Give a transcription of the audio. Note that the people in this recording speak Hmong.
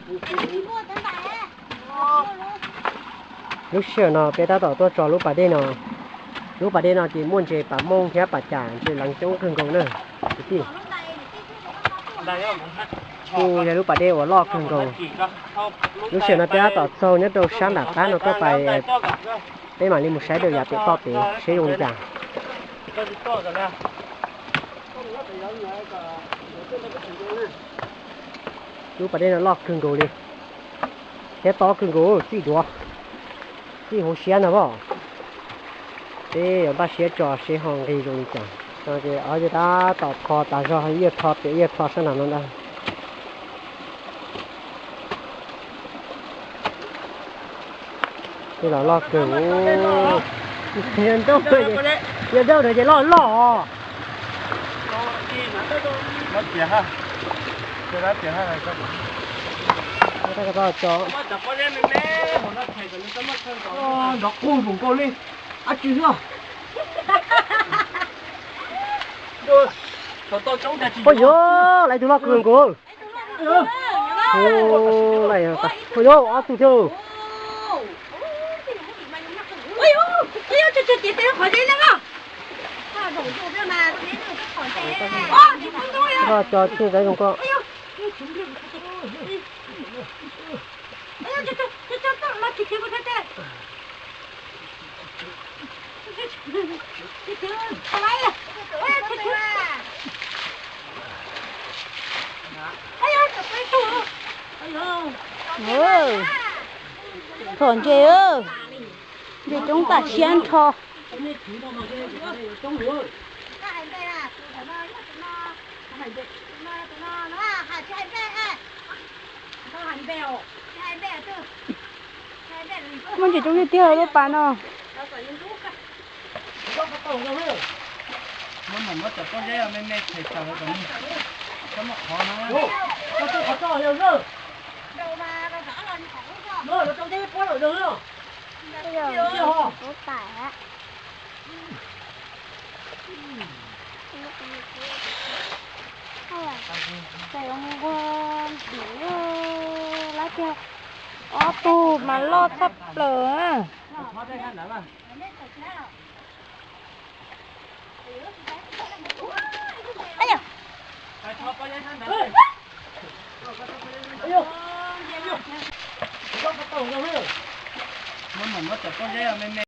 Lub sij hawm no peb tab tom tuaj txog lub pas dej no. Lub pas dej no ces muaj ntses pas mooj thiab pas cas ntses leev coob kawg nkaus na kwv tij. Kuj yog lub pas dej uas loj kawg nkaus. Lub sij hawm no peb tab tom txog nyob rau sab nram qab no tuaj pais, peb mam li mus saib rau yav pem toj pem seb zoo li cas. Lub pas dej no loj kawg nkaus li thiab tob kawg nkaus, txij duav, txij hauv siab ntag as. Peb yuav npaj siab tso seb ho nqis zoo li cas. Ces ob yawg tab tom kho tas zog, ib yawg kho pem ib yawg kho sab nram no ntag. Tej los loj kawg. Yog nrauj no ces loj loj os. Nrov qug npaum nkaus li. Ab tsi xwb. Ua yuav lawv tus loj kawg nkaus. Ua yuav ob tug thiab. Koj tso tij tawv zoo koj. Txhom ntses, ntses coob tas siab nrho. Muaj ntses coob tiag tiag lub pas no. Ob tug mas loj tshaj plaws.